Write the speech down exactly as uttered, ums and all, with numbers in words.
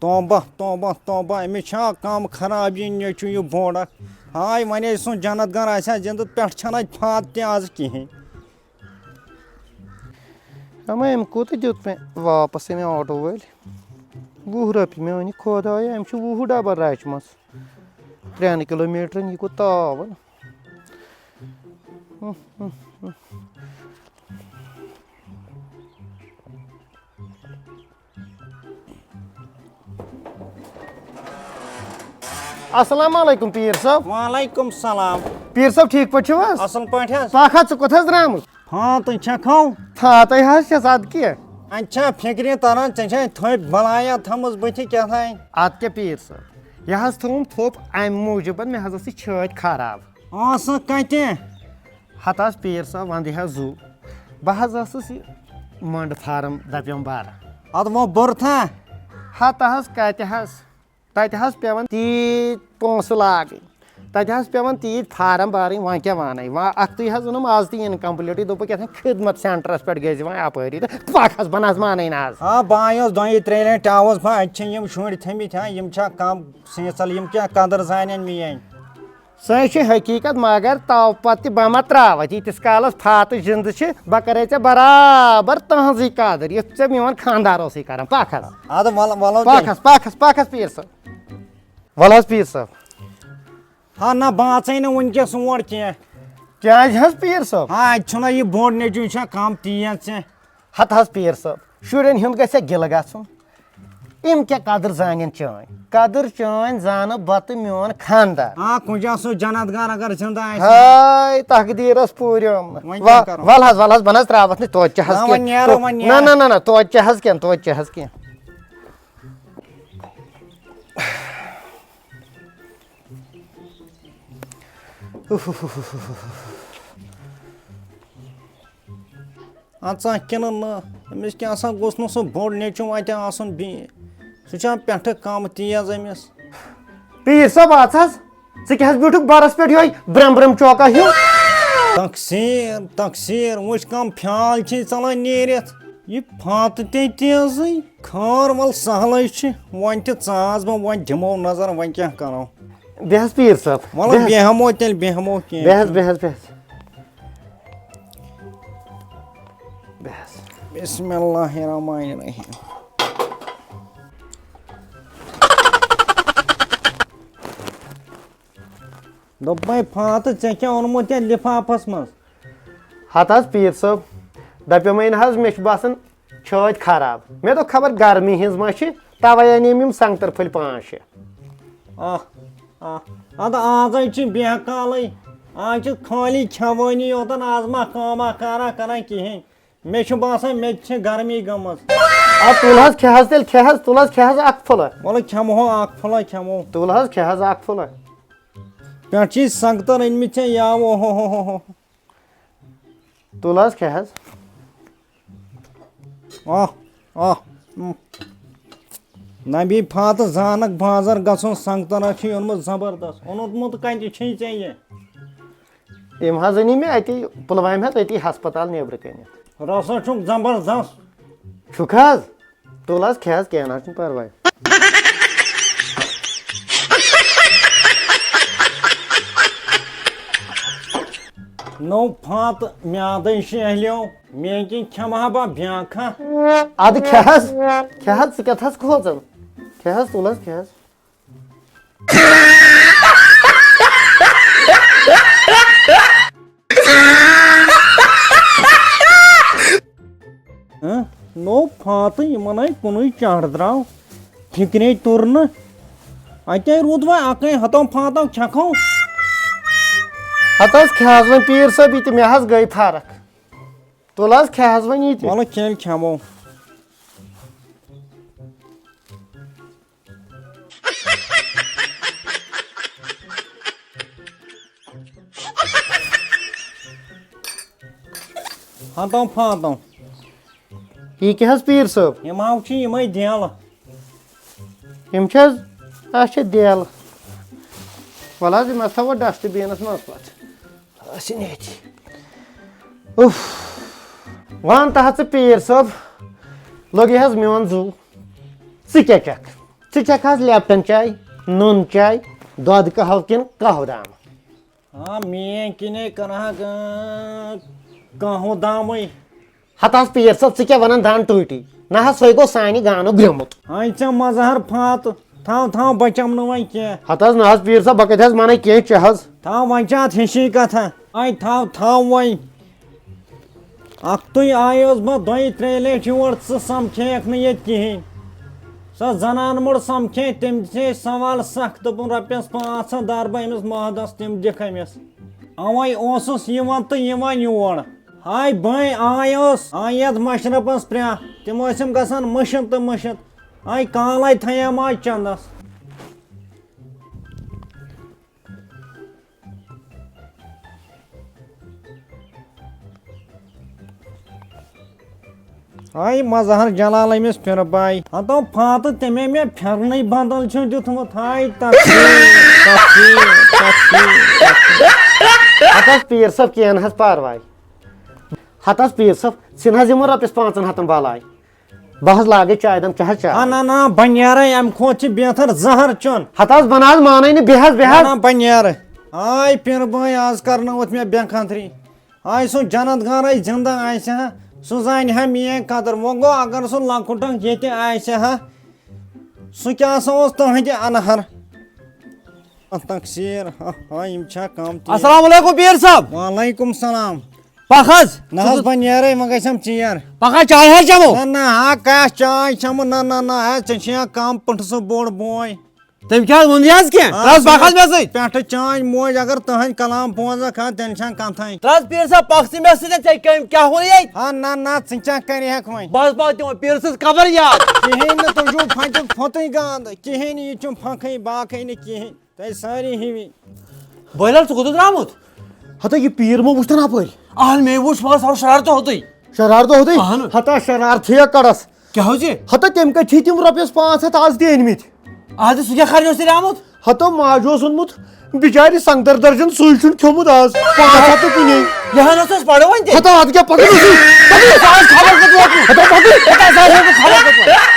توبہ، توبہ، توبہ، أمِس چھا کم خراب یہِ نیٚچوٗ یہِ بوٚڑ اکھ؟ ہاے، وۄنۍ ٲسۍ سُنٛد جنت گرٕ آسہِ ہا زندٕ، پٮ۪ٹھ چھنہٕ اتہِ فاتہٕ تہِ آز کِہیٖنۍ۔ اما أمۍ کوٗتاہ دیُت مےٚ واپس، أمۍ آٹو وٲلۍ؟ وُہ رۄپیہِ۔ میٛانہِ خۄدایہِ، أمۍ چھِ وُہ ڈبہٕ رچمژ۔ ترٛٮ۪ن کلوٗ میٖٹرن یہِ کوٗت تاوَن۔ السلام علیکم پیٖر صٲب۔ وعلیکم السلام۔ پیٖر صٲب، ٹھیٖک پٲٹھۍ چھِو حظ؟ اصل پٲٹھۍ حظ۔ پکھ حظ، ژٕ کوٚت حظ درٛامُت؟ ہاں، تُہۍ چھکھو؟ فاتحے حظ چھس، ادٕ کیٛاہ؟ اَتہِ چھا فِکرِ تران، ژےٚ چھے تھٔپۍ بلایا تھٲمٕژ بٕتھِ کیٛاہ تام؟ ادٕ کیٛاہ پیٖر صٲب، یہِ حظ تھوٚوُم تھوٚپ امہِ موٗجوٗبن، مےٚ حظ ٲس یہِ چھٲتۍ خراب۔ ٲسٕکھ کتہِ؟ ہتہٕ حظ پیٖر صٲب، ونٛدٕ حظ زُو۔ بہٕ حظ ٲسٕس یہِ مۄنٛڈٕ فارم دپیوم بارٕ۔ ادٕ وۄنۍ بوٚرتھا؟ ہتہٕ حظ کتہِ حظ؟ تتہِ حظ پٮ۪وان تیٖتۍ پونٛسہٕ لاگٕنۍ، تتہِ حظ پٮ۪وان تیٖتۍ فارم بارٕنۍ، وۄنۍ کیٛاہ ونے؟ وۄنۍ اکھتُے حظ اوٚنُم از تہِ اِنکمپلیٖٹٕے، دوٚپُکھ یتھ خدمت سینٹرس پٮ۪ٹھ گٔژھۍ وۄنۍ اپٲری تہٕ پکھ حظ، بہٕ نہ حظ مانٕے نہٕ از۔ آ، بہٕ آیوس دۄیہِ ترٛیٚیہِ لٹہِ آوُس بہٕ، اتہِ چھِ یِم شُرۍ تھٔمٕتۍ ہا، یِم چھا کم سیٖژل، یِم کیٛاہ قدر زانن میٲنۍ؟ سۄے چھِ حقیٖقت، مگر تو پتہٕ تہِ بہٕ ما ترٛاوَتھ، ییٖتِس کالس فاتہٕ زِندٕ چھِ، بہٕ کرے ژےٚ برابر تٕہٕنٛزٕے قدر، یُتھ ژےٚ میون خانٛدار اوسُے کران۔ پکھ حظ۔ ادٕ وَلہٕ، وَلہٕ پکھ تیٚلہِ۔ حظ، پکھ حظ، پکھ حظ پیٖر صٲب۔ وَلہٕ حظ پیٖر صٲب۔ ہا نہ، بہٕ اژے نہٕ وٕنکیٚس اور کینٛہہ۔ کیٛازِ حظ پیٖر صٲب؟ ہا، اَتہِ چھُنہ یہِ بوٚڑ نیٚچوٗ، یہِ چھا کم تیز ژےٚ؟ ہتہٕ حظ پیٖر صٲب، شُرٮ۪ن ہُنٛد گژھِ گِلہٕ گژھُن۔ یِم کیٛاہ قدٕر زانن چٲنۍ؟ قدٕر چٲنۍ زانہٕ بہٕ تہٕ میون خانٛدار۔ آ، کُنہِ جایہِ سُہ جنت گار اگر زِندٕ آسہِ۔ ہاے، تقدیٖرس پوٗریوم نہٕ۔ وۄنۍ وا-، کیٛاہ کرو؟ ول حظ، ول حظ، بہٕ نہ حظ ترٛاوتھ نہٕ توتہِ چہِ حظ نہ، کینٛہہ۔ وۄنۍ نیرو، تو-، وۄنۍ نہ، نیرو۔ نہ، نہ، نہ، توتہِ چہِ حظ کینٛہہ، توتہِ چہِ حظ کینٛہہ۔ اژان کِنہٕ نہٕ؟ أمِس کیٛاہ سا گوٚژھ نہٕ سُہ بوٚڑ نیٚچوٗ اَتہِ آسُن بیٚیہِ؟ سُہ چھا پٮ۪ٹھٕ کم تیز أمِس؟ پیٖر صٲب، اژ حظ۔ ژٕ کیٛاہ حظ بیوٗٹھُکھ بَرَس پٮ۪ٹھ یِہوٚے برٛم برٛم چوکا ہیوٗ؟ تقسیٖر، تقسیٖر، وٕچھ کم فیال چھے ژلان نیٖرِتھ۔ یہِ فاتہٕ تے تیزٕے۔ خٲر وَل سہلٕے چھِ، وۄنۍ تہِ ژاس بہٕ، وۄنۍ دِمو نظر، وۄنۍ کیٛاہ کرو؟ بیٚہہ حظ پیٖر صٲب، وَلہٕ بیٚہہ حظ۔ بیٚہمو تیٚلہِ، بیٚہمو کینٛہہ بیٚہہ حظ، چھُنہٕ۔ بیٚہہ حظ، بیٚہہ حظ۔ بس۔ بسم اللہ الرحمن الرحیم۔ دوٚپمَے فاتہٕ، ژےٚ کیٛاہ اوٚنمُت یَتھ لِفافَس منٛز؟ ہَتہٕ حظ پیٖر صٲب، دَپیومَے نہٕ حظ، مےٚ چھُ باسان چھٲتۍ خراب۔ مےٚ دوٚپ خبر گرمی ہِنٛز ما چھِ، تَوَے اَنیٚم یِم سنٛگتر پھٔلۍ پانٛژھ شےٚ۔ آہ، آہ۔ اَدٕ آزَے چھِ بیٚہہ کالٕے۔ آز چھِ خٲلی کھٮ۪وٲنی یوتَن، آز ما کٲمہ کارا کران کِہیٖنۍ۔ مےٚ چھُ باسان مےٚ تہِ چھِ گرمی گٔمٕژ۔ آ، تُل حظ، کھےٚ حظ تیٚلہِ، کھےٚ حظ، تُل حظ، کھےٚ حظ اَکھ پھُلہ۔ وَلہٕ کھٮ۪مہو اَکھ پھُلہ کھٮ۪مو۔ تُل حظ، کھےٚ حظ اَکھ پھُلہ۔ پٮ۪ٹھ چھِ سنٛگتر أنۍمٕتۍ ژےٚ یاوٕ، اوہ ہو ہو ہو ہو۔ تُل حظ، کھےٚ حظ۔ آہ، آہ، اۭں۔ نبی فاتہٕ زانکھ بازر گژھُن، سنٛگترا چھُے اوٚنمُت زبردست۔ اوٚنمُت کَتہِ چھُے ژےٚ یہِ؟ یِم حظ أنی مےٚ اَتی پُلوامہِ حظ، أتی ہسپتال نیٚبرٕ کَنٮ۪تھ۔ رَسا چھُکھ زبردست۔ چھُکھ حظ؟ تُل حظ، کھےٚ حظ، کینٛہہ نہ حظ چھُنہٕ پَرواے۔ نوٚو فاتہٕ میادَے شیہلیو، میٛٲنۍ کِنۍ کھٮ۪مہٕ ہا بہٕ بیٛاکھ ہا۔ اَدٕ کھےٚ حظ، کھےٚ حظ، ژٕ کیٛاہ تھَس کھوژان؟ کھےٚ حظ، تُل حظ، کھےٚ حظ۔ ہہ؟ نوٚو فاتہٕ یِمن آے کُنُے چڑھ درٛاو، فِکرے توٚر نہٕ۔ اَتے روٗد وۄنۍ اَکٲے ہَتو فاتو کھٮ۪کھو۔ ہَتہٕ حظ کھےٚ حظ وۄنۍ پیٖر صٲب یہِ تہِ، مےٚ حظ گٔے فرق۔ تُل حظ کھےٚ حظ وۄنۍ یہِ تہِ۔ وَلہٕ کھیٚلۍ کھٮ۪مو۔ ہتو فاتو۔ یہِ کیٛاہ حظ پیٖر صٲب؟ یِم حظ چھِ یِمے دیلہٕ۔ یِم چھِ حظ؟ اچھا دیلہٕ۔ وَلہٕ حظ یِم حظ تھاوو ڈسٹ بِنَس منٛز پَتہٕ۔ ٲسِن ییٚتی۔ اُف۔ وَن تہٕ حظ ژٕ پیٖر صٲب، لوٚگے حظ میون زُو۔ ژٕ کیٛاہ کھٮ۪کھ؟ ژٕ چکھ حظ لیپٹن چاے، نُن چاے، دۄد قہوٕ کِنہٕ قہوٕ دام؟ آ، میٲنۍ کِنے کٕنہٕ ہا کانٛہہ، کانٛہہ ہُہ دامٕے۔ ہتہٕ حظ پیٖر صٲب، ژٕ کیٛاہ ونان دان ٹوٗٹی؟ نہ حظ، سُے گوٚو سانہِ گانُک گرٛومُت۔ آے ژےٚ مظہر فاتہٕ، تھاو، تھاو، بہٕ چمہٕ نہٕ وۄنۍ کینٛہہ۔ ہتہٕ حظ نہ حظ پیٖر صٲب، بہٕ کتہِ حظ ونَے کینٛہہ، چہِ حظ۔ تھاو، وۄنۍ چھِ اتھ ہِشی کتھا۔ آے تھاو، تھاو وۄنۍ۔ اکھتُے آیوس بہٕ دۄیہِ ترٛیٚیہِ لٹہِ یور، ژٕ سمکھیکھ نہٕ ییٚتہِ کِہیٖنۍ۔ سۄ زنان مٔڑ سمکھے، تٔمۍ دِژے سوال سخ، دوٚپُن، "رۄپیس پانٛژھ ہتھ در بہٕ أمِس محدس، تِم دِکھ أمِس۔" اوے اوسُس یِوان تہٕ یِوان یور۔ ہاے بٲے، آے اوس، آے یتھ مشرفس پرٛاہ، تِم ٲسِم گژھان مٔشِتھ تہٕ مٔشِتھ۔ آے کالے تھیام آز چندس۔ آے مظہر جلال أمِس پھِرٕ باے۔ ہتو فاتہٕ تٔمۍ مےٚ پھِرنٕے بدل چھُ دیُتمُت۔ ہاے تقسیٖم، تقسیٖم، تقسیٖم، تقسیٖم۔ ہتہٕ حظ پیٖر صٲب، کینٛہہ نہٕ حظ پرواے۔ ہتہٕ حظ پیٖر صٲب، ژٕ نہٕ حظ یِمن رۄپیس پانٛژن ہتن بلاے۔ بہٕ حظ لاگے چاے دام، چاہے چاے۔ ہا نہ نہ، بہٕ نیرے، امہِ کھۄتہٕ چھِ بہتر زہر چیوٚن۔ ہتہٕ حظ بہٕ نہ حظ مانَے نہٕ، بیٚہہ حظ، بیٚہہ نہ حظ۔ نہ، بہٕ نیرٕ۔ آے پِرٕ بٲے، آز کرنٲوتھ مےٚ بے خطری۔ آے سُہ جنت گرے زندہ آسہِ ہا، سُہ زانہِ ہا میٲنۍ قدر۔ وۄنۍ گوٚو، اگر سُہ لۄکُٹ اکھ ییٚتہِ آسہِ ہا، سُہ کیٛاہ سا اوس تُہنٛدِ انہر؟ تقصیر، ہا، ہا، یِم چھا کم تہِ؟ السلام علیکم پیٖر صٲب۔ وعلیکم السلام۔ پکھ حظ۔ نہ حظ، بہٕ نیرے، وۄنۍ گژھم ژیر۔ پکھ حظ، چاے حظ چمو۔ نہ، نہ، ہا، کیٛاہ چاے چمہٕ؟ نہ، نہ، نہ، ہا، ژےٚ چھے کم پٲٹھۍ سُہ بوٚڑ بوے۔ تٔمۍ کیٛاہ حظ ووٚن یہِ حظ کینٛہہ؟ آ، نہ حظ، پکھ حظ مےٚ سۭتۍ۔ پٮ۪ٹھٕ چانۍ موج اگر تُہنٛدۍ کلام بوزکھ ہا، تیٚلہِ چھنہٕ کتھے۔ ترٛس پیٖر صٲب، پکھ ژٕ مےٚ سۭتۍ، ژےٚ کٔمۍ کیٛاہ ووٚن ییٚتہِ؟ ہا، نہ، نہ، ژٕ کیٛاہ کرِہکھ وۄنۍ؟ بس، بس، تِمو پیٖر سٕنٛز خبر یاد۔ کِہیٖنۍ نہٕ، تُہۍ چھِو پھۄتہِ پھۄتٕے گانٛدٕ، کِہیٖنۍ نہٕ، یہِ چھُم پھۄکھٕے باقٕے نہٕ کِہیٖنۍ۔ تۄہہِ سٲری ہِوی۔ بٲے لال، ژٕ کوٚت اوس درٛامُت؟ ہتا یہِ پیٖر ما وُچھتن اپٲرۍ؟ اہن، مےٚ وُچھ، مگر سُہ آو شرارتہٕ ہوٚتُے۔ شرارتہٕ ہوٚتُے؟ اہن۔ ہتا شرارتھٕے کڑس۔ کیٛاہ حظ یہِ؟ ہتا تٔمۍ کتہِ چھِ تِم رۄپیس پانٛژھ ہتھ آز تہِ أنمٕتۍ؟ اہن، سُہ کیٛاہ خرچہِ اوس تیٚلہِ آمُت؟ ہتو ماجہِ اوس اوٚنمُت بِچارِ سنگتر درجن، سُے چھُنہٕ کھیوٚمُت آز۔ پانٛژھ ہتھ تہٕ کُنے۔ یہِ ہن اوس اَسہِ پرو وۄنۍ تہِ۔ ہتا اتھ کیٛاہ پکان اوسُے؟ پکان۔ سُہ آز خبر کوٚت ووتمُت۔ ہتا پکان۔ ہتا سُہ آز خبر کوٚت ووتمُت۔